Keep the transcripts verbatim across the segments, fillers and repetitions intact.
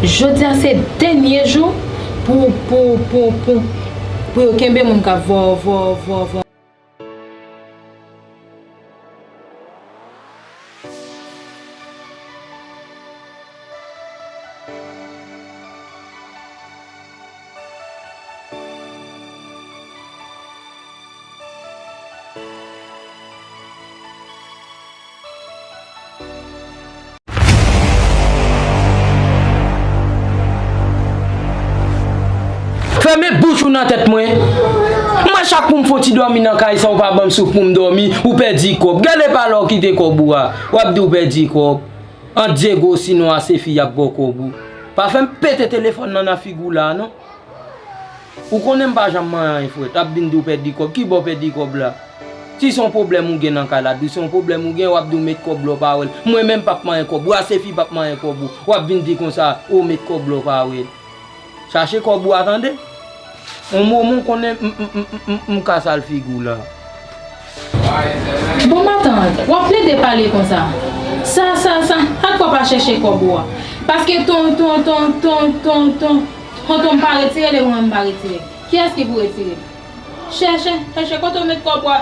Jodi a se dènye jou pou, pou, pou, pou, pou yo kenbe moun k ap vò, vò, vò, vò. Fèmen bouch ou nan tèt mwen. Mwen chak pou m fon ti dòmi nan kay sa ou pa ban m souf pou m dòmi, ou pèdi kòb. Gade pa lè w kite kòb ou a. W ap di w pèdi kòb. Ant Diego sinon a se fi y ap ba w kòb ou. Pa fè m pete telefòn nan nan figi w la non. Ou konnen m pa janm manyen anyen frèt, ap vin di w pèdi kòb, ki bò pèdi kòb la? Si se yon pwoblèm ou gen nan kay la, di w se yon pwoblèm ou gen, w ap di w met kòb la w pa wè l. Mwen menm p ap manyen kòb ou, a se fi p ap manyen kòb ou, w ap vin di konsa, o met kòb la w pa wè l. Chache kòb ou a tande. Yon moman w konnen m, m, m, m, m, m ka sal figi w la. Bon matant, w ap plede pale konsa. Sa, sa, sa, ak w ap chèche kòb ou a. Paske ton, ton, ton, ton, ton, ton, tonton m pa retire l e mwen menm m pa retire l. Kiyès ki pou retire l? Chèche, chèche kote w met kòb ou a.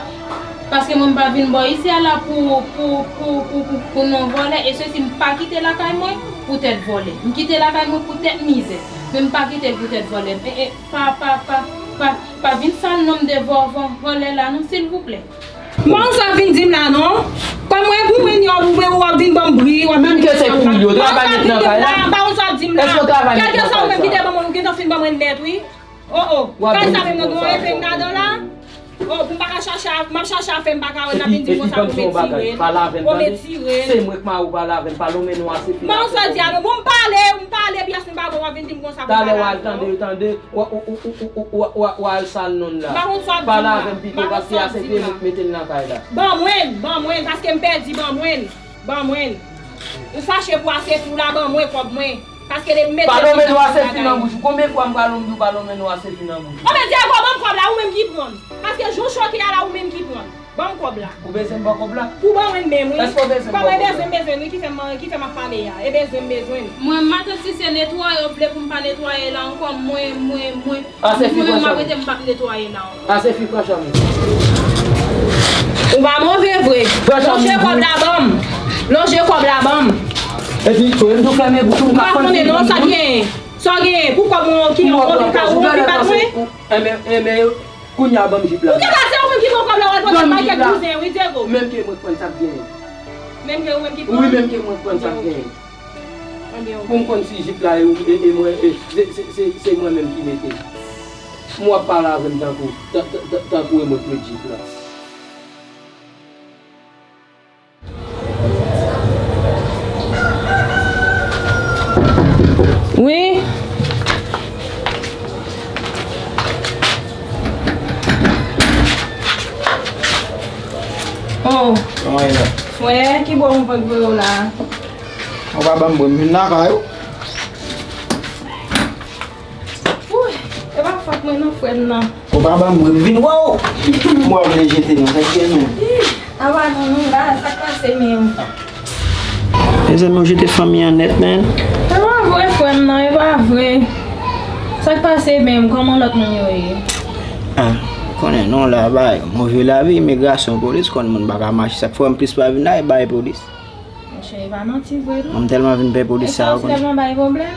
Paske mwen m pa vin bò isi a la pou, pou, pou, pou, pou, pou non vòlè. E sesi m pa kite lakay mwen poutèt vòlè. M kite lakay mwen poutèt mizè. Men m pa kite l poutèt vòlè. E, e, pa, pa, pa, pa, pa vin sal non m de vò, vò, vòlè la non, silvouplè. Bon, sa w vin di m la non. Kòm mwen pou mwen, yo, ou, ou ap vin ban m bri, w ap vin di m sa. Menm ke se pou yo, travay nèt nan kay la. Bon, sa w di m la. Èske w travay nèt nan kay sa? Kèlkeswa ou menm ki te ban mwen, ou gentan fin ban mwen nèt, wi. O, o. Kay sa menm nan gen yon epeng ladan la. O, pou m pa ka chache a, m ap chache a fè m pa ka wè, n ap vin di m konsa pou m retire l. Pou m retire l. Se mwen k mari w, pale avè m, pa lonmen non a se fi. Bon, sa w di a non. Bon, m pale, m pale, pyès m pa bon, w ap vin di m konsa pou m pale avè w. Talè w al tande, tande. W, w, w al sal non la. M pa konn sa w ap di m la. Pale avè m pito, paske a se fi mwen k mete l nan kay la. Ban mwen l, ban mwen l, paske m pèdi, ban mwen l. Ban mwen l. Ou fache pou a se fi w la, ban mwen kòb mwen. Paske depi m mete l nan bagay. Pa lonmen non a se fi nan bouch ou. Konbyen fwa m pral di w pa lonmen non a se fi nan bouch ou? Anben, Diego, ban m kòb la, ou menm ki pran l. Paske jan w choke a la, ou menm ki pran l. Ban m kòb la. Ou bezwen m ba w kòb la? Pou ban mwen menm, wi. Èske w bezwen m ba w kòb la? Kòb mwen bezwen, bezwen, wi, ki fè m, ki fè m ap pale a. E bezwen m bezwen l. Mwen, matant, si se netwaye w vle pou m pa netwaye la ankò, mwen, mwen, mwen, mwen menm m ap rete, m p ap netwaye la ankò. A se fi pran chanm ou. Ou pa move vre. Lonje kòb la ban m. Lonje kòb la ban m. Epi, tou, m tou fèmen bouch ou, m pa konn non, sa genyen. Sa genyen, pou kòb mwen ki yon anvi ka ou anvi bat mwen. Enben, enben, kounye a ban m jip la. Ou gentan se ou menm ki pran kòb la, w al pote l bay kèk bouzen, wi, Diego. Menm ke mwen k pran sa k genyen. Menm ke ou menm ki pran? Wi, menm ke mwen k pran sa k genyen. Pou m konn si jip la e ou, e, e mwen, e, se, se, se, se mwen menm ki mete l. M w ap pale avè m tankou, tan, tan, tan, tankou e mwen k met jip la. Wi. Oh. Kòman ye la? Frè, ki bò m pral voye w la? Ou pa ban m bwè, m vin lakay ou. Wouy, e pa fòt mwen non, frè m nan. Ou pa ban m bwè, m vin wè w. M wè w vle jete non, sa k gen menm? Ih, apa non, nou la, sa k pase menm? Mezanmi, ou jete fanmi an nèt, man. E pa vre, frè m nan, e pa vre. Sa k pase menm? Kòman lòt moun yo ye? Ah, konnen non, la bay move lavi, imigrasyon, polis, konn moun pa ka mache, sa k fè m plis pa vin la, e bay polis. Monchè, e pa manti vre non. Mwen m tèlman vin pè polis sa yo. Ou tèlman bay pwoblèm.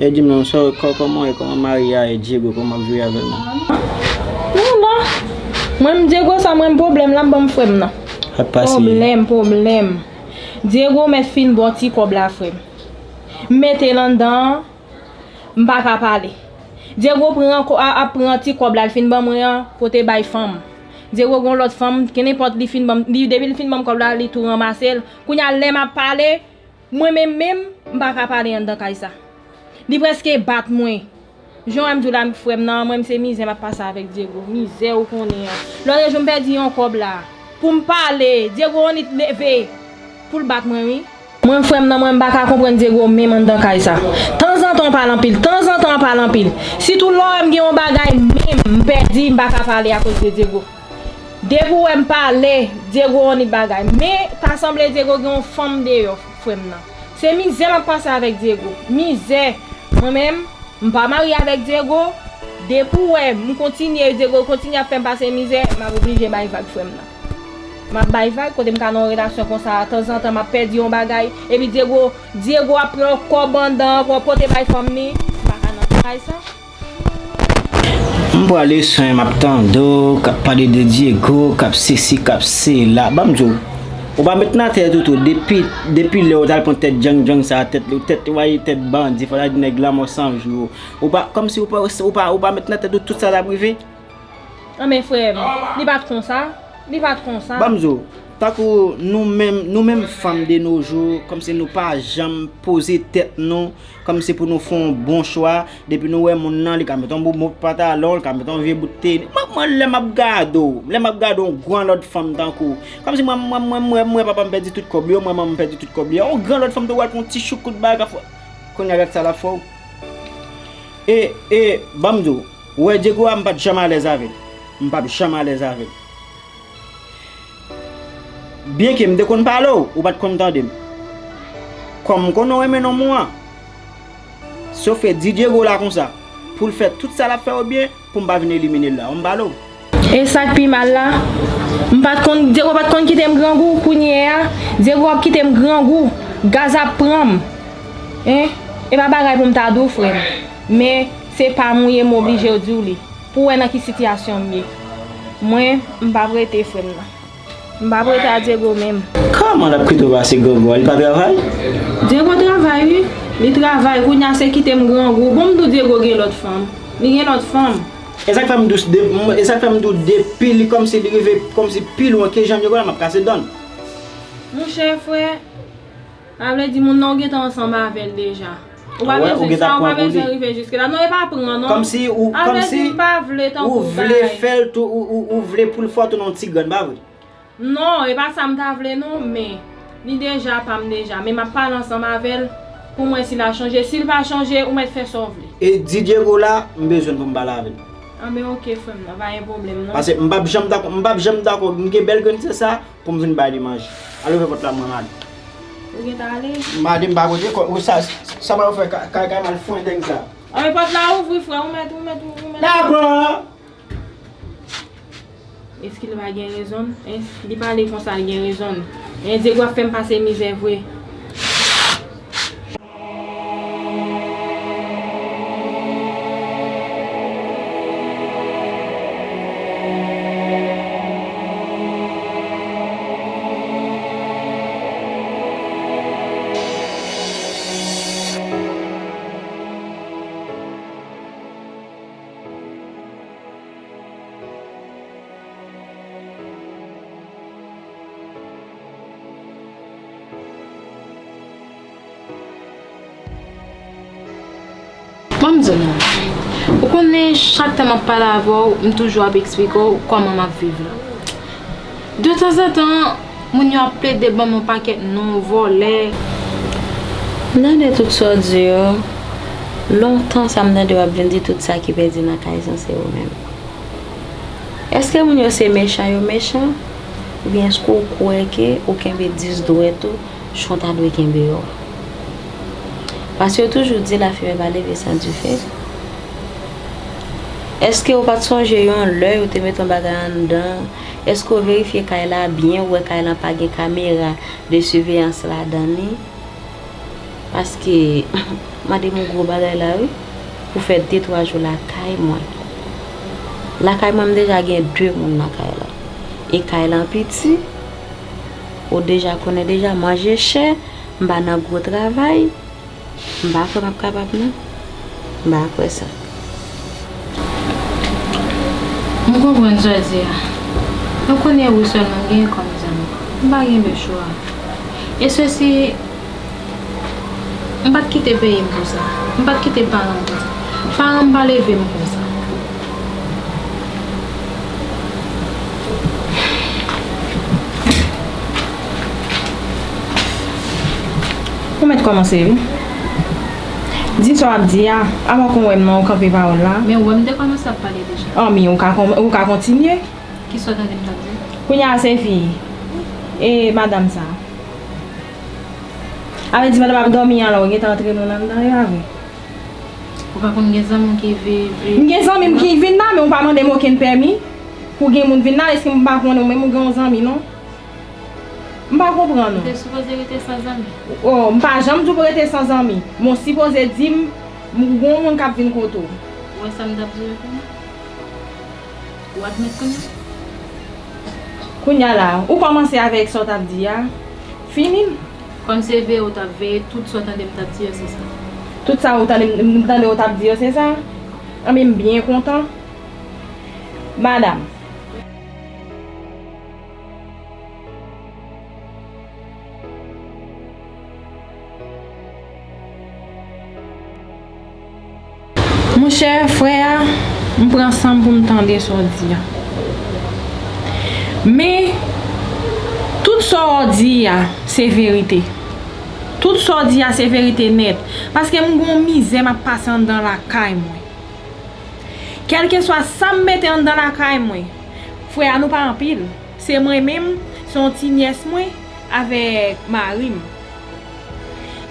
E di m non, sa, kò-, kòman e, kòman mari a e Diego, kòman ap jwe avè l non? Non, non. Mwen m Diego sa, mwen m pwoblèm la, m ban m frè m nan. Ap pase. Pwoblèm, pwoblèm. Diego mèt fin bon ti kòb la, frè m. M mete l anndan an. M pa ka pale. Diego pran kò-, a, ap pran ti kòb la, l fin ban mwen an, pote bay fanm. Diego gon lòt fanm, kenenpòt li fin ban m, li, depi l fin ban m kòb la, li tou ranmase l. Kounye a, lè m ap pale, mwen menm menm, m pa ka pale anndan kay sa. Li prèske bat mwen. Jan w wè m di w la, frè m nan, mwen, m se mizè m ap pase avèk Diego. Mizè ou konnen an. Lòt jou, m pèdi yon kòb la. Pou m pale, Diego Onit leve pou l bat mwen, wi. Mwen, frè m nan, mwen, m pa ka konprann Diego menm anndan kay sa. Tanzantan, w pale anpil. Tanzantan, w pale anpil. Sitou lè w wè m gen yon bagay menm, m pèdi, m pa ka pale akoz de Diego. Depi w wè m pale, Diego Onit bagay. Men, ta sanble Diego gen yon fanm deyò, frè m nan. Se mizè m ap pase avèk Diego. Mizè. Mwen menm, m pa marye avèk Diego. Depi w wè m kontinye, Diego kontinye ap fè m pase mizè, m ap oblije bay vag frè m nan. M ap bay vag kote m ka nan yon relasyon konsa, tanzantan m ap pèdi yon bagay, epi Diego, Diego ap pran yon kòb anndan ankò pote bay fanm li. M pa ka nan bagay sa. M pran leson, m ap tande w k ap pale de Diego, k ap sesi, k ap sela. Ban m di w, ou pa met nan tèt ou tou, depi, depi lè w t al pran tèt djang djang sa, tèt, tèt, w wè tèt bandi, fò ta di nèg lanmò san jou. Ou pa, kòmsi ou pa, ou pa, ou pa met nan tèt ou tout sa t ap rive? Anben frè m, li pa t konsa, li pa t konsa. Ban m di w, tankou nou menm, nou menm fanm de nos jours, kòmsi nou pa janm poze tèt nou, kòmsi pou nou fè yon bon chwa, depi nou wè moun nan, li ka met yon bout pantalon, li ka met yon vye bout tenis. Mwen, mwen, lè m ap gade w, lè m ap gade yon gran lòt fanm tankou w, kòmsi mwen, mwen, mwen, mwen, mwen, papa m pèdi tout kòb li yo, mwen, manman m pèdi tout kòb li yo, yon gran lòt fanm tou w al pran yon ti choukout bagay, ka fè, kounye a gad sa l ap fè w. E, e, ban m di w, ou wè Diego a, m pa t janm alèz avè l. M p ap janm alèz avè l. Byenke m te konn pale w, ou pa t konn tande m. Kòm m konnen w renmen nonm ou an, sofè di Diego la konsa, pou l fè tout sa l ap fè yo byen, pou m pa vin elimine l la. Ou m pale w. E sa k pi mal la, m pa t konn, Diego pa t konn kite m grangou, kounye a, Diego ap kite m grangou, gaz ap pran m. Hein? E pa bagay pou m ta di w, frè m. Men, se pa m ou ye, m oblije w di w li. Pou w wè nan ki sitiyasyon m ye. Mwen, m p ap rete, frè m nan. M p ap rete a Diego menm. Kòman l ap kite w pase grangou a? Li pa travay? Diego travay, wi. Li travay. Kounye a, se kite m grangou. Bon, m di w Diego gen lòt fanm. Li gen lòt fanm. E sa k fè m di w, de- e sa k fè m di w depi li kòmsi li rive kòmsi pi lwen ke jan m ye kounye a, m ap kase dan l. Monchè, frè, sa vle di moun nan ou gentan ansanm avè l deja. Ou pa bezwen sa, ou pa bezwen rive jiske la. Non, e pa pran, non. Kòmsi ou, kòmsi ou vle fè l tou, ou, ou, ou vle pou l fè w tounen yon ti grann, pa vre? Non, e pa sa m ta vle, non, men li deja pa m deja. Men m ap pale ansanm avè l pou m wè si l a chanje. Si l pa chanje, ou mèt fè sa w vle. E di Diego la, m bezwen l pou m pale avè l. Anben, oke, frè m nan, pa gen pwoblèm, non. Paske m p ap janm dakò, m p ap janm dakò, m gen bèl grenn tèt sa, pou m vin bay li manje. Al ouvè pòt la, mwen, m ale. Ou gentan ale? M ale, m pa pote kò, ou sa, sa pa yo fè kay, kay, kay mal fwendeng sa. Anben, pòt la ouvri, frè, ou mèt, ou mèt, ou mèt. Dakò! Èske l pa gen rezon l? Hein? Li pale konsa, l gen rezon l. Hein, Diego ap fè m pase mizè vre. Ban m di w non. Ou konnen, chak tan m ap pale avè w, m toujou ap eksplike w kòman m ap viv la. De tanzantan, moun yo ap plede ban m yon pakèt non, vòlè. M tande tout sa w di yo. Lontan sa m tande w ap vin di tout sa ki pèdi nan kay san se ou menm. Èske moun yo se mechan yo mechan? Oubyen èske w kwè ke ou kenbe dis dwèt ou jan w ta dwe kenbe yo a? Paske yo toujou di la fumée va lever sang du feu. Èske ou pa t sonje yon lè yo te mete yon bagay anndan? Èske ou verifye kay la byen, ou wè kay lan pa gen kamera de siveyans ladan li? Paske, mande m yon gwo bagay la, wi. Pou fè de twa jou lakay mwen. Lakay mwen, m deja gen de moun nan kay la. E kay lan piti. Ou deja konnen deja, manje chè. M pa nan gwo travay. M pa kwè m ap kapab, non. M pa kwè sa. M konprann sa w di a. Mwen konnen ou sèlman m genyen kòm zanmi. M pa genyen lòt chwa. E sesi, m pa t kite peyi m pou sa. M pa t kite paran m pou sa. Paran m pa leve m konsa. Ou mèt kòmanse, wi. Di sa w ap di a, avan ke w wè m nan, ou kanpe pawòl la. Men ou wè m te kòmanse ap pale deja. Anben, ou ka kòm-, ou ka kontinye. Kisa w tande m t ap di? Kounye a se fi, e madanm sa. A vle di pandan m ap dòmi an la, ou gentan antre moun anndan, e pa vre? Ou pa konn gen zanmi w ki vi-, vi-, M gen zanmi m ki vin la, men ou pa mande m okenn pèmi pou gen moun vin la, èske m pa konnen ou menm ou gen yon zanmi, non? M pa konprann ou. Ou te sipoze rete san zanmi. Oh, m pa janm di w pou rete san zanmi. Men w sipoze di m, m gen yon moun k ap vin kote w. Ou wè sa m t ap di w kounye a? Ou admèt kounye a? Kounye a la, ou kòmanse avèk sa w t ap di a. Fini l. Kòm se veye ou t ap veye, tout sa w tande m t ap di yo, se sa. Tout sa ou tande m, m tande ou t ap di yo, se sa? Anben, m byen kontan. Madanm. Monchè, frè a, m pran san m pou m tande sa w di a. Men, tout sa w di a, se verite. Tout sa w di a, se verite nèt. Paske m gon mizè m ap pase anndan lakay mwen. Kèlkeswa sa m mete anndan lakay mwen, frè a, nou pa anpil. Se mwen menm, se yon ti nyès mwen avèk mari m.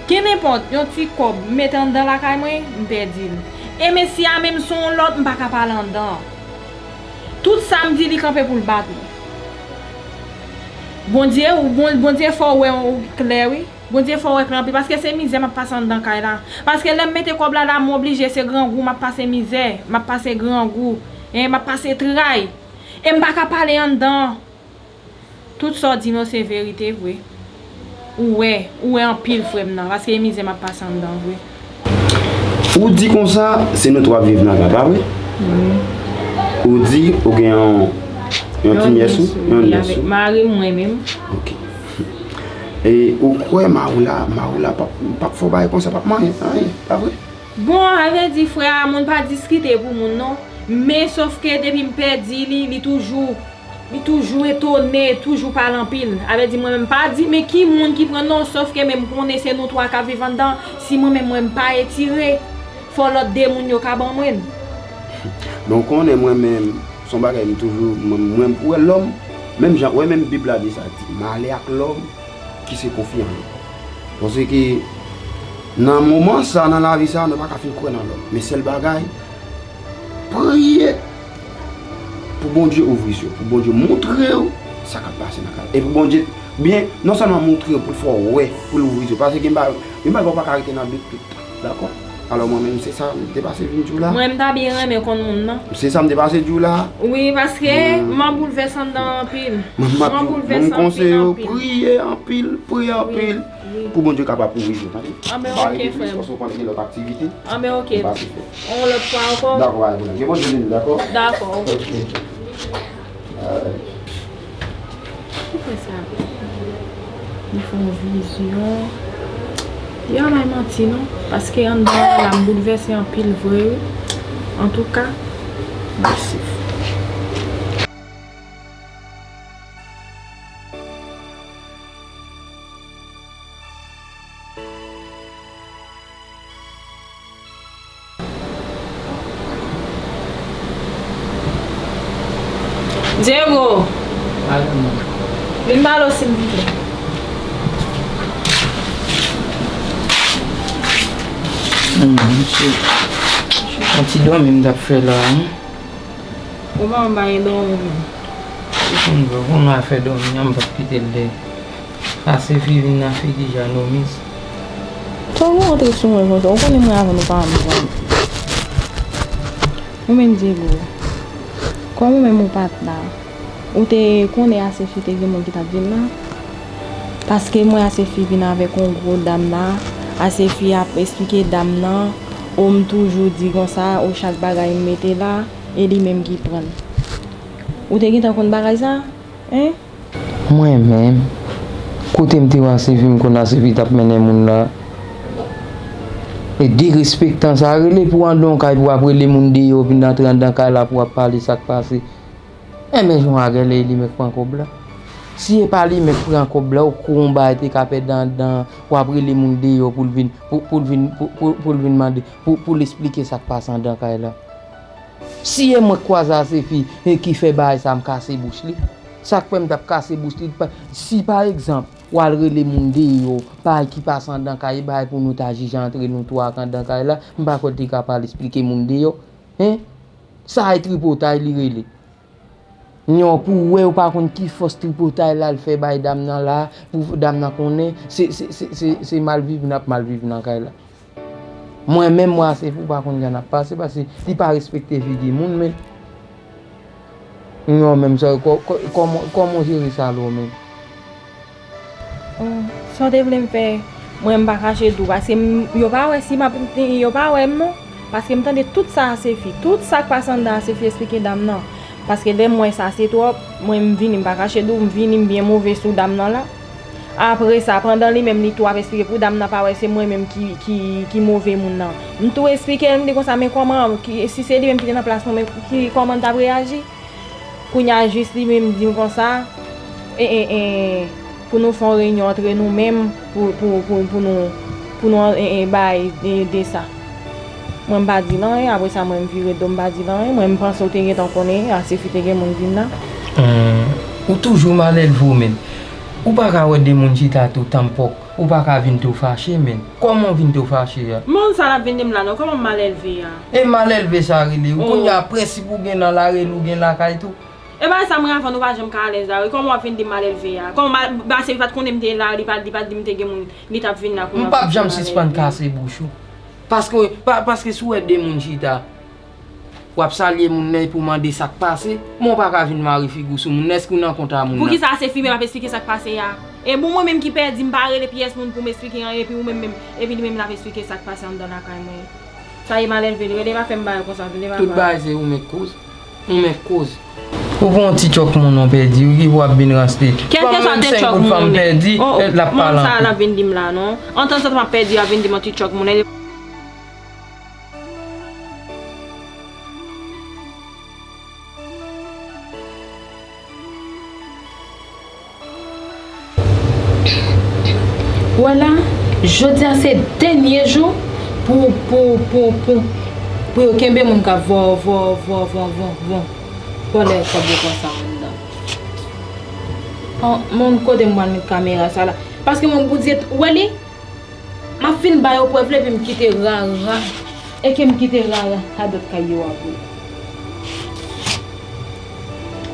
Kenenpòt yon ti kòb m mete anndan lakay mwen, m pèdi l. E mesye a menm se yon lòt, m pa ka pale anndan. Tout sa m di, li kanpe pou l bat mwen. Bondye, ou, Bon-, Bondye fè w wè w klè, wi. Bondye fè w wè klè anpil, paske se mizè m ap pase anndan kay la. Paske lè m mete kòb la la, m oblije, se grangou, m ap pase mizè, m ap pase grangou, en, m ap pase tray. E m pa ka pale anndan. Tout sa w di m yo se verite vre. Ou wè, ou wè anpil frè m nan, paske e mizè m ap pase anndan vre. Ou di konsa, se nou twa ap viv nan kay la, pa vre? Wi. Ou di ou gen yon, yon ti nyès ou, yon nyès ou. Avèk mari m, mwen menm. Ok. E ou kwè mari w la, mari w la p ap, p ap fè w bagay konsa, p ap manyen, anyen, pa vre? Bon, a vle di, frè a, moun pa diskite pou moun, non. Men, sòf ke depi m pèdi li, li toujou, li toujou etone, toujou pale anpil. A vle di, mwen menm, m pa di, men ki moun ki pran, non, sòf ke men m konnen se nou twa k ap viv anndan. Si mwen menm, mwen, m pa etire, fò lòt de moun yo ka ban mwen l. Men w konnen mwen menm, se yon bagay m toujou, mwen, mwen, ou wè lòm, menm jan, ou wè menm Bib la di sa, di, malè ak lòm ki se konfi an li. Paske nan moman sa, nan lavi sa, nou pa ka fin kwè nan lòm. Men sèl bagay, priye pou Bondye ouvri zye w, pou Bondye montre w sa k ap pase nan kay la. E pou Bondye, byen, non sèlman montre w, pou l fè w wè, pou l ouvri zye w. Paske gen bagay, gen bagay ou pa ka rete nan dout tout tan. Dakò? Alò, mwen menm, se sa m te pase vin di w la. Mwen, m ta byen renmen konn moun nan. Se sa m te pase di w la. Wi, paske m an boulvès anndan anpil. Mwen, m ap di w, moun konseye yo, priye anpil, priye anpil. Wi. Pou Bondye kapab ouvri zye w, tande? Anben, ok, frè m. Paske ou konnen gen lòt aktivite. Anben, ok. Yon lòt fwa ankò. Dakò, pa gen pwoblèm. Ke Bondye beni w, dakò? Dakò, ok. Ok. Alright. Ki fè sa? Li fè yon vizyon. Li pa bay manti non, paske anndan an la m boulvèse anpil vre wi. Antouka, mèsi. Diego! Vin pale w silvouplè. Hmm, misye. Yon ti dòmi m t ap fè la, wi. Ou pa konn pa gen dòmi menm. Ou konn, ou konn afè dòmi an, m p ap kite l de. Asefi vin nan figi Janomis. Sa w rantre sou mwen konsa? Ou konnen mwen avè w nou pa mezanmi. Ou menm Diego, kòm ou menm ou pa t la, ou te konnen Asefi te gen moun ki t ap vin la? Paske m wè Asefi vin avèk yon gwo dam la, Asefi ap esplike dam nan, o m toujou di konsa, o chak bagay m mete la, e li menm ki pran l. Ou te gentan konn bagay sa? Hein? Mwen menm, kote m te wè Asefi, m konn Asefi t ap mennen moun la. E derespektan sa rele pou w anndan yon kay pou w ap rele moun deyò, vin antre anndan kay la pou w ap pale sa k pase. Enben jan w a rele li menm k pran kòb la. Si e pa li menm k pran kòb la, ou kou yon bagay te ka pèdi anndan, w ap rele moun deyò pou l vin, pou, pou l vin, pou, pou, pou l vin mande, pou, pou l esplike sa k pase anndan kay la. Si e mwen k kwaze Asefi e ki fè bagay sa, m kase bouch li. Sa k fè m t ap kase bouch li, pa, si pa egzanp, W al rele moun deyò, bagay ki pase anndan kay, bagay pou nou ta jije antre nou tou ak anndan kay la, m pa kwè w te ka pral esplike moun deyò. Hen? Sa e tripotay li rele. Nyon, pou w wè, ou pa konn ki fòs tripotay la l fè bay dam nan la, pou dam nan konnen, se, se, se, se, se mal viv n ap mal viv nan kay la. Mwen menm, mwen ase fou, pa konn jan n ap pase, paske li pa respekte figi moun, men. Nyon menm, sa, kò-, kò-, kòman, kòman w jere sa, lò, menm? Oh, sa w te vle m fè? Mwen, m pa kache di w, paske m, yo pa wè si m ap, yo pa wè m non. Paske m tande tout sa Asefi, tout sa k pase anndan Asefi esplike dam nan. Paske lè m wè sa se twòp, mwen m vini, m pa kache di w, m vini, m byen move sou dam nan la. Apre sa, pandan li menm li tou ap esplike pou dam nan pa wè se mwen menm ki, ki, ki move moun nan. M tou esplike l, m di konsa, men kòman, ki, si se li menm ki te nan plas mwen, men ki, kòman l t ap reyaji? Kounye a jis li menm di m konsa, e, e, e, pou nou fè yon reyinyon antre nou menm, pou, pou, pou, pou nou, pou nou, e, e, bay, e, de sa. Mwen m pa di l anyen, apre sa mwen m vire do m pa di l anyen, mwen m panse w te gentan konnen, Asefi te gen moun vin la. Hmm, ou toujou malelve w menm. Ou pa ka wè de moun chita tou tanpòk, ou pa ka vin tou fache menm. Kòman w vin tou fache a? Moun sa l ap vin di m la non, kòman m malelve a? E malelve sa rele, ou kounye a prensip ou gen nan lareli ou gen lakay tou. E bagay sa mwen avè w nou pa janm ka alèz la wi, kòman w ap vin di m malelve a? Kòman mal, Asefi pa t konnen m te la, li pa, li pa t di m te gen moun, li t ap vin la pou m ap vin di malelve. M p ap janm sispann kase bouch ou. Paske, pa, paske si w wè de moun chita, w ap salye moun nan epi w mande sa k pase, men w pa ka vin mare figi w sou moun nan, èske w nan kont a moun nan? Poukisa Asefi menm ap esplike sa k pase a? E bon mwen menm ki pèdi, m pa rele pyès moun pou m esplike anyen, epi ou menm menm, epi li menm l ap esplike sa k pase anndan lakay mwen. Sa e malelve, rele pa fè m bagay konsa, rele pa. Tout bagay se ou menm k koz. Ou menm k koz. Ou pran yon ti tchòk moun ou pèdi, ou ki pou ap vin ranse. Kèlkeswa te tchòk moun pèdi, oh, oh, l ap pale anpil. Sa l ap vin di m la non. Antanzantan m ap pèdi, l ap vin di m yon ti tchòk moun. Wè la, jodi a se dènye jou pou, pou, pou, pou, pou yo kenbe moun k ap vò, vò, vò. Vòlè kòb yo konsa anndan. An, moun kote m pral met kamera sa la. Paske mwen pou di, wè li? M ap fin ba yo prèv la epi m kite rara. Eke m kite rara a dòt kay yo a vre.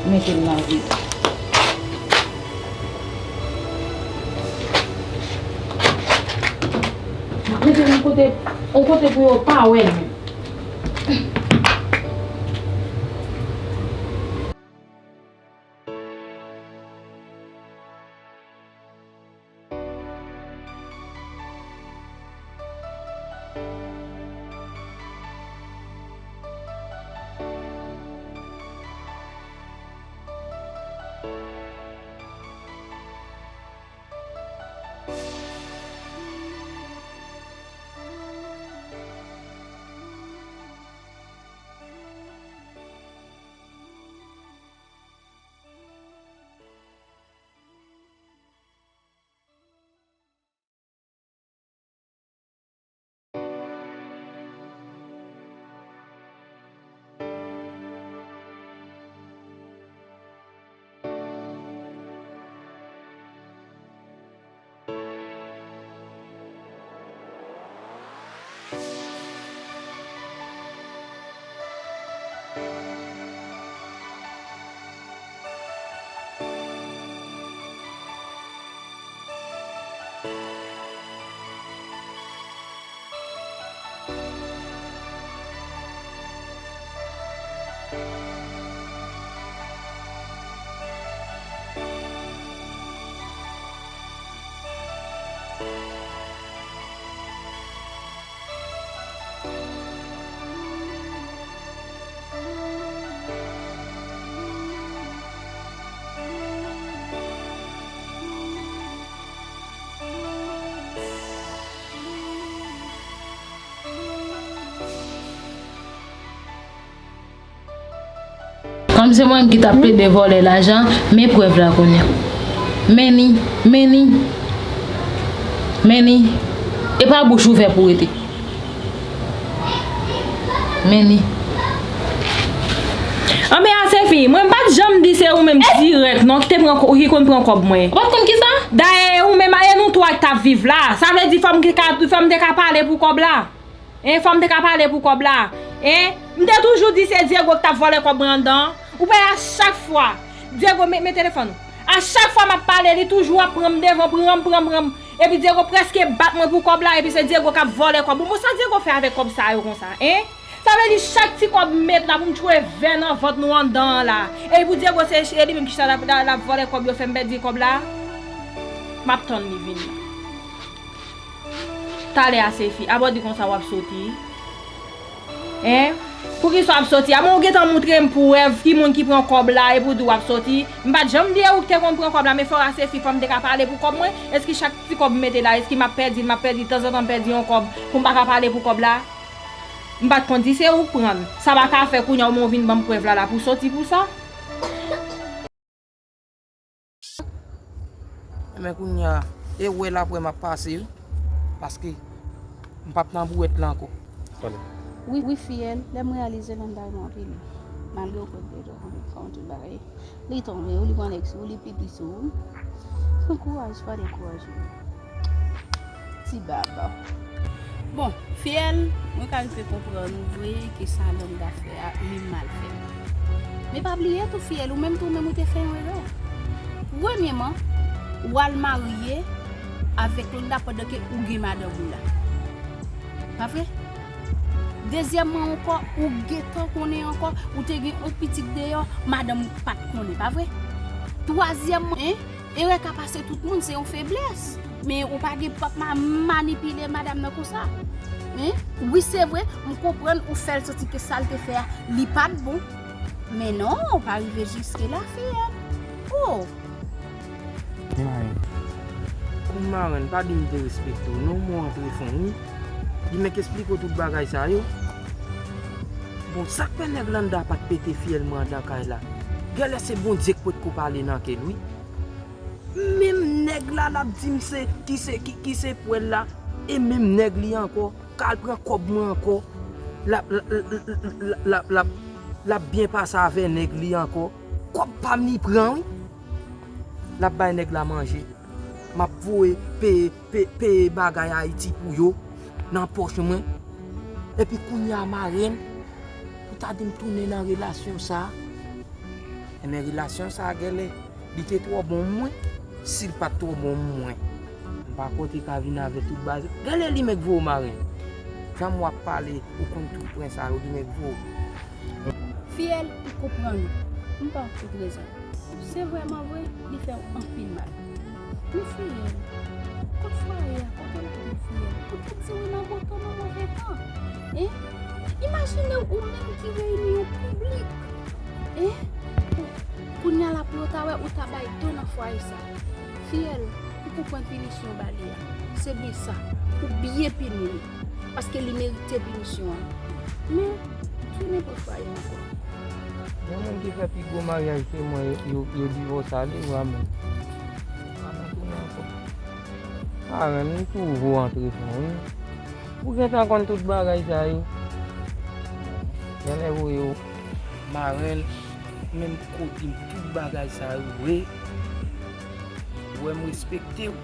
Mete l la vre. M ap mete l yon kote, yon kote pou yo pa wè l menm. Kòm se mwen ki t ap plede vòlè lajan, men prèv la kounye a. Men li, men li, men li. E pa bouch ouvè pou rete. Men li. Anben, Asefi, mwen m pa t janm di se ou menm dirèk non ki te pran, ki konn pran kòb mwen. Ou pa t konn kisa? Dayè, e ou menm, e nou twa ki t ap viv la. Sa vle di fò m te ka, fò m te ka pale pou kòb la. Hein, fò m te ka pale pou kòb la. Hein? M te toujou di se Diego ki t ap vòlè kòb mwen anndan an. Ou pa wè a chak fwa Diego, men, men telefòn ou. A chak fwa m ap pale, li toujou ap pran m devan, pran m, pran m, pran m. Epi Diego prèske bat mwen pou kòb la, epi se Diego k ap vòlè kòb mwen. Bon, sa Diego fè avèk kòb sa yo konsa, hein? Sa vle di chak ti kòb m met la pou m tchwe vè nan vant nou anndan an la. Epi pou Diego se, se li menm ki chita l ap, l ap vòlè kòb yo fè m pèdi kòb la. M ap tann li vini. Talè Asefi, abò di konsa w ap soti. Hein? Poukisa w ap soti a? Bon, ou gentan montre m prèv ki moun ki pran kòb la epi w di w ap soti. M pa t janm di e ou ki te konn pran kòb la, men fò Asefi, fò m te ka pale pou kòb mwen. Èske chak ti kòb m mete la, èske m ap pèdi l, m ap pèdi l, tanzantan m pèdi yon kòb pou m pa ka pale pou kòb la? M pa t konn di se ou k pran l. Sa pa ka fè kounye a ou menm ou vin ban m prèv la la pou w soti pou sa? Enben kounye a, e wè l ap wè m ap pase wi, paske m p ap nan bouwèt la ankò. Wi, wi, fiyèl, lè m reyalize Landa renmen anpil. Malgre ou konn deja konn fè yon tout bagay. Li tonbe, ou li pran nèg sou ou, li piti sou ou. Pran kouraj, pa dekouraje. Ti baba. Bon, fiyèl, mwen ka rive konprann ou vre ke sa Landa fè a, li mal fè. Men pa bliye tou, fiyèl, ou menm tou, ou menm ou te fè yon erè. Premyeman, w al marye avèk Landa pandan ke ou gen madanm ou la. Pa vre? Dezyèmman ankò, ou gentan konnen ankò, ou te gen yon pitit deyò, madanm ou pa t konnen, pa vre? Twazyèmman, en, erè ka pase tout moun, se yon feblès. Men ou pa gen p ap ma-, manipile madanm nan konsa. En? Wi, se vre, m konprann ou fè l santi ke sa l te fè a, li pa t bon. Men non, ou pa rive jiske la, fiyèl. Oh! Marenn. Kou marenn, pa di m derespekte w non, mwen antre fon wi. Li mèk esplike w tout bagay sa yo. Bon, sa k fè nèg Landa pa t pete fiyèl mwen anndan kay la? Genlè se Bondye k potko pale nan kè l wi. Menm nèg la l ap di m se, ki se, ki, ki se pwèl la, e menm nèg li ankò k al pran kòb mwen ankò. L ap, l ap, l ap, l ap, l ap, l ap byen pase avè nèg li ankò. Kòb pa m li pran wi. L ap bay nèg la manje. M ap voye peye, pe-, peye bagay Ayiti pou yo nan pòch mwen. Epi kounye a marenn, ou ta di m tounen nan relasyon sa a. Enben relasyon sa a genlè, li te twò bon mwen. Si l pa t twò bon mwen, m pa konte ka vin avè tout bagay. Genlè li mèk voye w marenn. Jan m w ap pale, ou konn tout pwen sa yo, li mèk voye w. Fiyèl, m konprann ou. M ba w tout rezon. Se vrèman vre, li fè w anpil mal. Men fiyèl, kot fwaye a, kote w ap viv fiyèl? Ou te di w nan woto nan move tan. En? Imajine w ou menm ki reyini yon piblik. En? Kounye a la pou yo ta wè ou ta bay do nan fwaye sa. Fiyèl, ou konprann pinisyon w ba li a. Se byen sa. Ou byen pini li. Paske li merite pinisyon an. Men, tounen pran fwaye ankò. Gen moun ki fè pi gwo maryaj ke mwen, yo, yo divòse ale vre, men. Pa nan tounen ankò. Marenn, m twouve w antre fon wi. Ou gentan konn tout bagay sa yo. Genlè voye w. Marenn, menm kote m tout bagay sa yo vre. Ou wè m respekte w,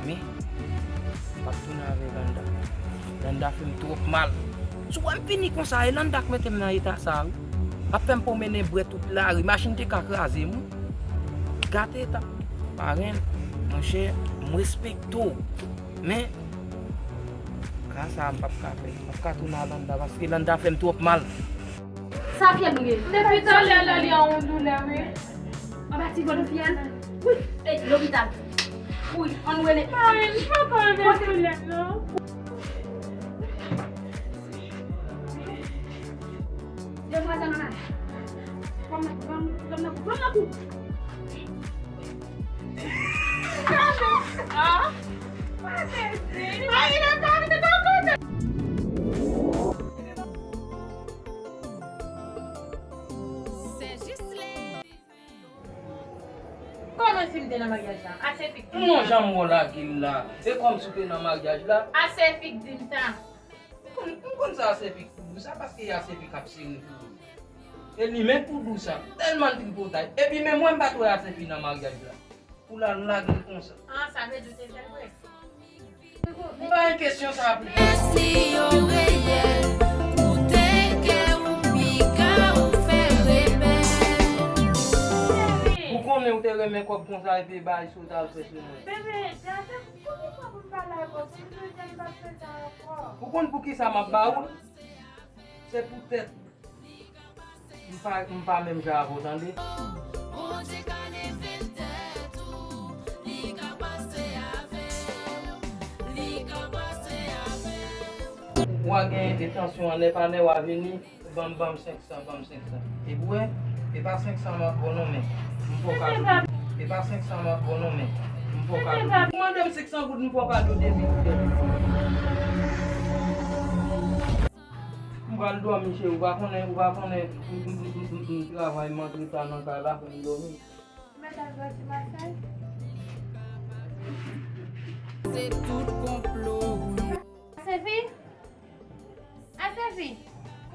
men m p ap tounen avè Landa. Landa fè m twòp mal. Si w wè m fini konsa, e Landa k mete m nan eta sa a wi. L ap fè m pwomennen bwè tout lari, machin te ka kraze m wi. Gate eta. Marenn, monchè, m respekte w, men ka sa a m p ap ka fè. M p ap ka tounen a Landa paske Landa fè m twòp mal. Sa fiyèl nou ye? Depi talè la li an yon doulè wi. Anba ti vant fiyèl? Wi. Ey, lopital. Wi, ann rele. Ay, m pa ka anlè doulè non. Demwazèl nan la. Pran m nan kou, pran m nan kou, pran m nan kou. Ah. Ay, le pa vin nan kote. Kòman si m te nan maryaj la? Ase fik di m sa. Non, jan m wè w lage l la. E kòmsi w te nan maryaj la. Ase fik di m sa. M konn, m konn sa Ase fik di w sa, paske Ase fik ap sere pou ou. E li menm pou dous sa, tèlman l tripotay. Epi menm mwen m pa t wè Asefi nan maryaj la. Pou l al lage l konsa. Ah, sa vle di w te fè l vre? M pa gen kesyon sa a pito. Ou konnen ou te renmen kòb konsa epi bay sot al fè sou mwen. Bebe, Jase, konbyen fwa pou m pale avè w? Pou m toujou di m p ap fè sa ankò. Ou konn poukisa m ap ba ou l? Se poutèt m pa, m pa menm jan avè w, tande. Bondye ka leve tèt ou, li ka pase avè w, li ka pase avè w. W a gen entansyon anlè panè, w a vini, ban m, ban m senk san, ban m senk san. Epi w wè, e pa senk san m ap ba w non, men m fè w kado. E pa senk san m ap ba w non, men m fè w kado. Ou mande m senk san goud, m fè w kado de mil goud. M pral dòmi, cheri, ou pa konnen, ou pa konnen, m, m, m, m, m, m travay, m antre ta nan kay la, fè m dòmi. Mèt al bati masay. Se tout konplo ou ye. Asefi? Asefi?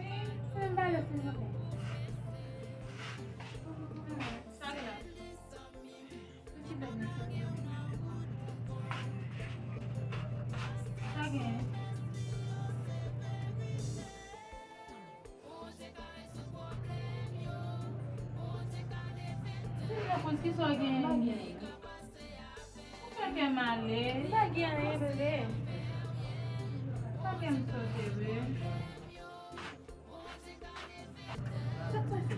Fè m pale, silvouplè. Sa gen la? Sa gen? Kisa w gen? Ou fè kè m ale. M pa gen anyen, bebe. Fè kè m sote vre. Sa k pase?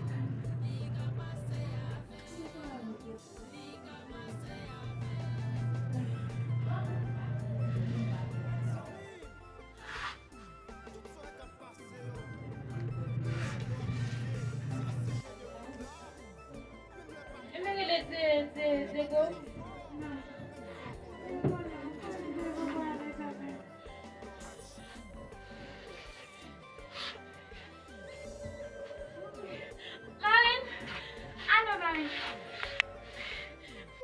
Marlène! Alo, Marlène!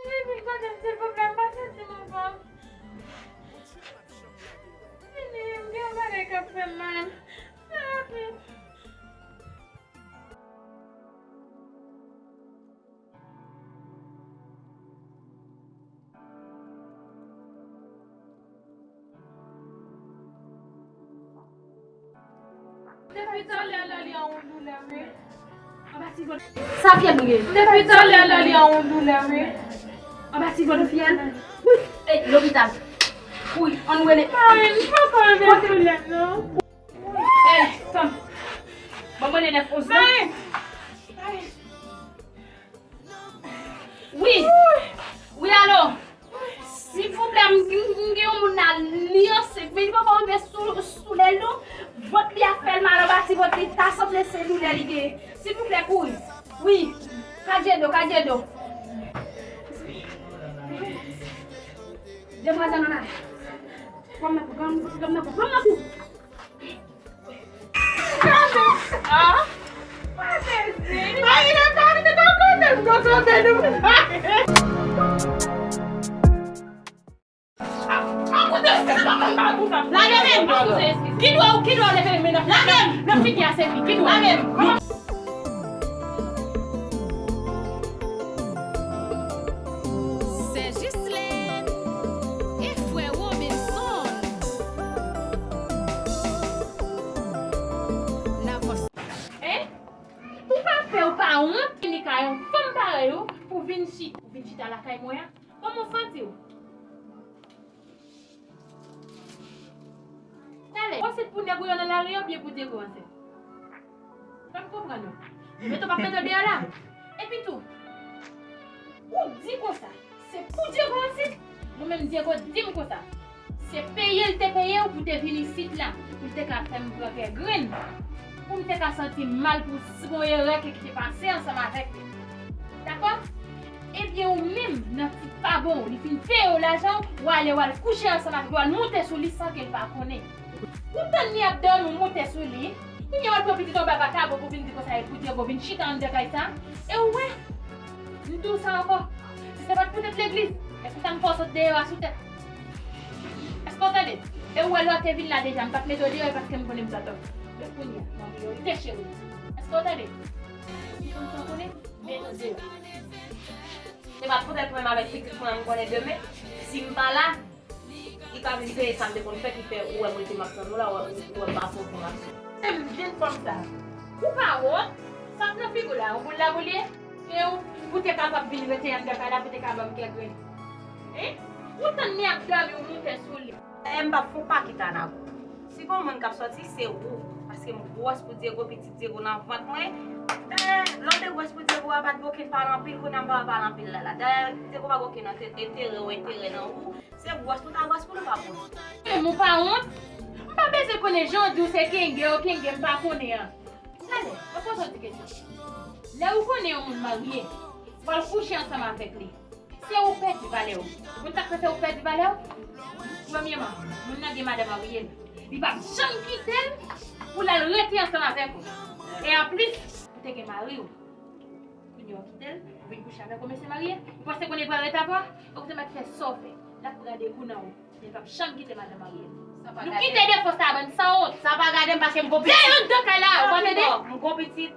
Wi, vin kote m, silvouplè, m pa santi m anfòm. Vini, m gen yon bagay k ap fè m mal. Fè rapid. Depi talè la li an yon doulè, wi. Sa fyèl nou ye? Depi talè la li an yon doulè, wi. Anba ti vant ou fyèl? Wi. Ey, lopital. Wi, ann rele. Mwen pa anvi doulè, non. Ey, tann. Ban mwen le nèf onz lan. Wi. Wi, alo. Silvouplè, m, m, m gen yon moun la, li ansent, men li poko rive sou, sou lè l non. Vant li ap fè l mal anba ti vant li, ta sanble se doulè li genyen. Silvouplè, kouri. Wi. Kadyedo, kadyedo. Demwazèl nan la. Pran m nan kou, pran m nan kou, pran m nan kou. Lage men m! Ki dwa w, ki dwa w leve men nan, nan figi a Sefi? Ki dwa? Lage m! Sè Jislèn e frè Robinson. N avans. Hein? Ou pa pè, ou pa wont vini kay yon fanm parèy ou pou vin chi-, pou vin chita lakay mwen an? Kòman w santi w? Talè, ou ansent pou nèg ou yo nan lari a oubyen pou Diego ansent? Fè m konprann ou. Mete w p ap mete w deyò la. Epi tou, ou di konsa, se pou Diego ansent? Mwen menm Diego di m konsa, se peye l te peye w pou te vin isit la, pou l te ka fè m pran kè grenn, pou m te ka santi m mal pou s-, yon erè ke ki te pase ansanm avèk li. Dakò? Ebyen ou menm, nan ti pa bon, li fin peye w lajan w, w ale w al kouche ansanm avèk li, w al moute sou li san ke l pa konnen. Ou tann li ap dòmi, w moute sou li, kounye a w al pran pitit ou anba vakabon pou vin di konsa e pou Diego vin chita anndan kay sa. E ou wè, m di w sa ankò, si se pa t poutèt legliz, èske w ta m fè w sot deyò a sou tèt? Èske w tande? E ou wè lè w te vin la deja, m pa t mete w deyò paske m konnen m t ap. Men kounye a, m anvi w rete cheri. Èske w tande? Si w konn sa w konnen, mete w deyò. Se pa poutèt mwen avèk pitit mwen an, m konnen demen, si m pa la, li ka vin peye sa m te konn fè ki fè ou wè m rete m ap tann ou la, ou wè, ou wè m pa fè okenn aksyon. Menm jenn fanm sa, ou pa wont? Sa k nan figi w la, yon boul laboul ye? E ou, pou te kapab vin rete anndan kay la, pou te ka ban m kè grenn. Hein? Ou tann li ap dòmi, ou moute sou li. Dayè, m p ap fè yon pakèt anagwo. Si gon moun k ap sòti, se ou. Paske m gwòs pou Diego, pitit Diego nan vant mwen. Dayè, lè w te gwòs pou Diego a, pa t gen okenn pale anpil, kounye a m pa pale anpil la la. Dayè, Diego pa gen okenn ante-, enterè ou enterè nan ou. Se gwòs pou ta gwòs pou nou pa pou nou. E m ou pa wont? M pa bezwen konnen jan w di w se kenge w kenge m pa konnen an. Talè, mwen poze w ti kesyon. Lè ou konnen yon moun marye, w al kouche ansanm avèk li, se ou pèdi valè w. Ou konn sa k fè se ou pèdi valè w? Premyèman, moun nan gen madanm marye l. Li p ap janm kite l pou l al rete ansanm avèk ou. E anplis, ou te gen mari w. Kounye a w kite l, ou vin kouche avèk yon mesye marye, ou panse konnen l pral rete avè w? Ou te mèt fè sa w fè. L ap pran de kou nan ou. Men l p ap janm kite madanm marye l. Nou kite defo sa a, bann sanwont. Sa pa gade m paske m gon pitit. Deyò anndan kay la, ou pa tande? M gon pitit.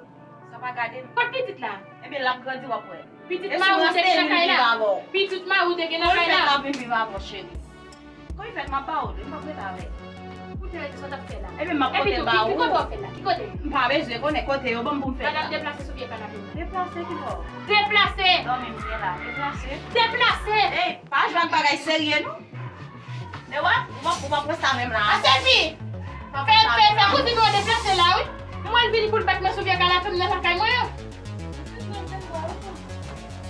Sa pa gade m. Kot pitit la? Ebyen, l ap grandi, w ap wè. Pitit mari w te gen nan kay la? Pitit mari w te gen nan kay la? Pou l fèt, l ap vin viv avè w, cheri. Kon li fèt, m ap ba w li, m p ap rete avè l. Ou te rete sa w t ap fè la? Ebyen, m ap pote l ba ou. Ki kote w fè la? Ki kote? M pa bezwen konnen kote yo ban m pou m fè la. Madanm deplase sou vye kanape. Deplase ki bò? Deplase! Dòmi m gen la. Deplase. Deplase! Ey, pa jwe ak bagay serye, non. E wè, ou p ap, ou p ap wè sa menm la. A sezi! Fè, fè, fè kouzin ou an deplase la, wi. M wè l vini pou l bat mwen sou vye kanape m nan lakay mwen an.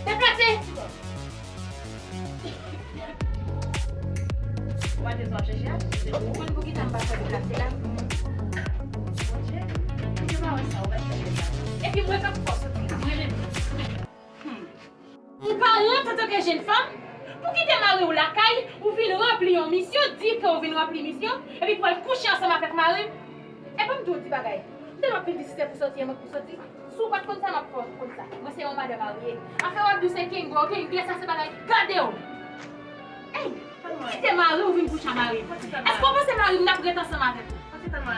Deplase! Ou pa te sa w chèche a? Ou konn poukisa m pa fè deplase la? Monchè, ou te pa wè sa, ou pa t fè sa. Epi mwen k ap fè w soti, mwen menm. Hmm. Ou pa wont antanke jenn fanm? Pou kite mari w lakay, ou vin ranpli yon misyon, di ke w vin ranpli misyon, epi pou al kouche ansanm avèk mari m? E ban m di w yon ti bagay. M te m ap vin di si se pou soti, e mwen k pou soti. Si w pa t konn sa, m ap fè w konn sa. Mwen se yon madanm marye. Afè w ap di w se kenge w kenge, sa se bagay. Gade w! Ey! Ou kite mari w vin kouche ak mari m. Èske w panse mari m t ap ret ansanm avèk ou?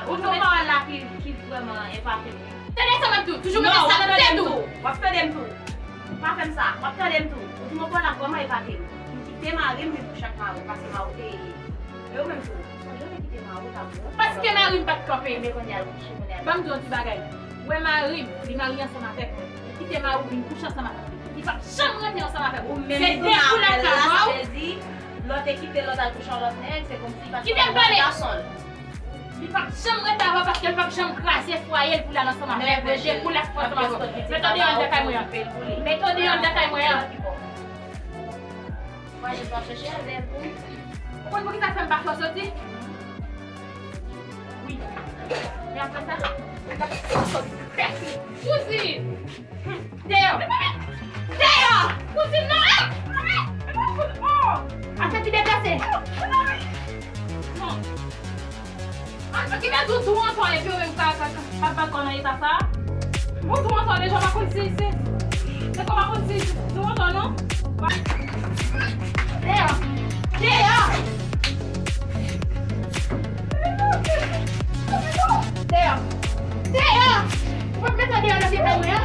Ou di yon pawòl la ki, ki vrèman epate m. Tande sa m ap di w, toujou mete sa nan tèt ou. W ap tande m tou. Pa fè m sa, w ap tande m tou. Ou di yon pawòl la vrèman epate m. M kite mari m vin kouche ak mari w, paske mari w te ye. E ou menm tou, sonje w te kite mari w ta bon. Paske mari m pa t kanpe. Men kounye a l kouche, kounye a l. Ban m di w yon ti bagay. Ou wè mari m, li marye ansanm avèk mwen. Ou kite mari w vin kouche ansanm avèk mwen. Li p ap janm rete ansanm avèk ou. Se de kou l ap fè avè w. Lè w te kite l, lè w t al kouche yon lòt nèg, se kòmsi li pa t konn gason l. Li p ap janm rete avè w paske l p ap janm kraze fwaye l pou l al ansanm avèk mwen. De kou l ap fè ansanm avè w. Mete w deyò anndan kay mwen an. Mete w deyò anndan kay mwen an. Ou konn poukisa fè m pa fè w soti? Wi. E apre sa, ou t ap fè w soti. Kouzin! Deyò! Deyò! Kouzin nan! Ase ti deplase! An, ki mèt ou tou anton epi ou menm ka, ka, ka, ka bat kò nan eta sa a? Ou tou anton deja, ou pa konn si, si. Se kò pa konn si, tou anton non? Deyò! Deyò! Deyò! Deyò! Ou pa mete deyò nan vye kay mwen an?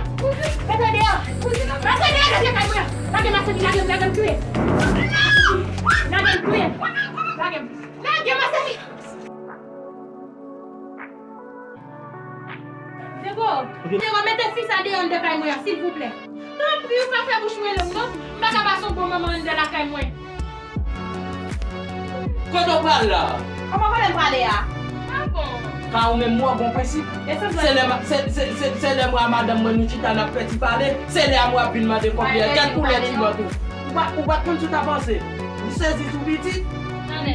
Mete deyò! Mete deyò nan vye kay mwen an! Lage m, Masefi, lage m, lage m kriye! Lage m kriye! Lage m! Lage m, Masefi! Diego, Diego, mete fi sa deyò anndan kay mwen an, silvouplè. Tanpri, ou pa fè bouch mwen long, non. M pa ka pase yon bon moman anndan lakay mwen. Kote w pral la? Kòman kote m prale a? Ah bon? Ka ou menm ou gon prensip. Se lè m, se, se, se, se lè mwen a madanm mwen nou chita n ap fè ti pale. Se lè a mwen ap vin mande konbyen. Gad koulè ti bòt ou. Ou pa, ou pa t konn si w ta panse. Ou sezi sou pitit?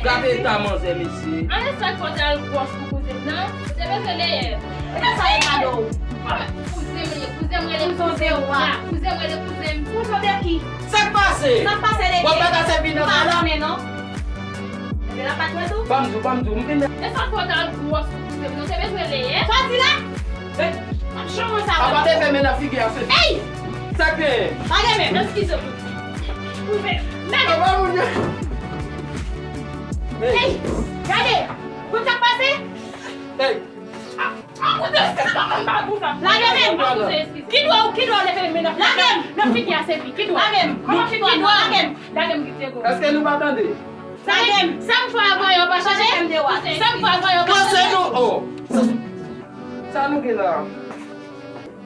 Gade eta manzè, mesye. Ann, sa k fè w te al gwòs pou kouzen m nan? Ou te bezwen leyè. E sa e kado w? Kouzen m rele, kouzen m rele kouzen m. Kouzen w a? Kouzen m rele kouzen m. Kouzen de ki? Sa k pase? Sa k pase de ki? W ap pa ka sèvi nan sa la? M pa konnen non. Epi la pa t wè tou? Ban m di w, ban m di w, m vin. E sa k fè w te al gwòs pou kouzen m nan? Ou te bezwen leyè. Sa w di la? E, ap jan mwen sa. Apa te fè men nan figi a, se. Ey! Sa k genyen? Pa gen men, eskize m. Kouzen m. Gade! Ey! Gade! Konn sa k pase? Hey! An koute eskiz pa konn ba pou sa. Lage men. An koute eskiz. Ki dwa ou, ki dwa ou leve men nan figi a Sepi? Ki dwa? Lage m. Kòman ki dwa? Lage m. Lage m kite go. Èske nou pa tande? Lage m. Sa m fè avan yo pa chanje? Sa m fè avan yo pa chanje? Panse nou, oh. Sa, sa nou gen la?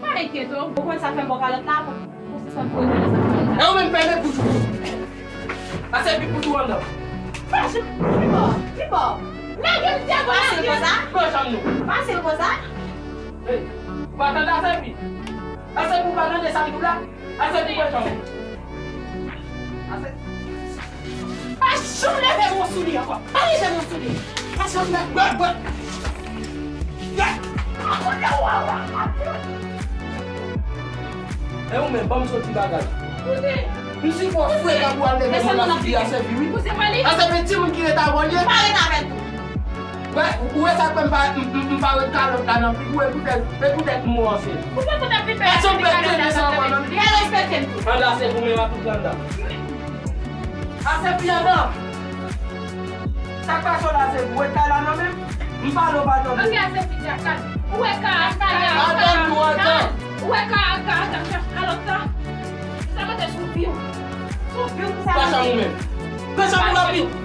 Pa enkyete w. Ou konn sa k fè m ba w kalòt la? Pou, pou se sa m fè w sa. E ou menm fèmen bouch ou. Pase pi pou tou anndan. Pase pi bò, pi bò. Lage m, Diago, lage m. Pase l konsa. Pran chanm nou. Pase l konsa. Hey, ou pa tande Asepi? Asepi, ou pa tande sa m di w la? Asepi, pran chanm ou. Asepi. Pa janm leve men w sou li ankò. Pa leve men w sou li. Pa janm leve. Bwè, bwè. Bwè. E ou menm, ban m soti bagay. Koute. M si fò frekan pou al leve men w nan figi Asepi, wi. Koute, pale. Asepi, timoun ki ret avè w li ye. Pa ret avè l tou. Wè, ou wè sa k fè m pa, m, m, m pa wè kalòt la nan figi w, e poutèt, e poutèt mo an se. Ou pa konn ap vin fè kalòt la nan figi. Fè respète m tou. Anndan se pou men w a tout anndan. Asepi anndan. Sa k pase w la, Asepi? Ou wè kay la nan men m? M pale w pa tande. Ok, Asepi, di a kal. Ou wè kay, kay la. Atann nou anndan. Ou wè kay, kay, kay, kalòt la. Sa mete sou vi w. Sou vi w pou sa. Pa chanm ou menm. Pran chanm ou rapid.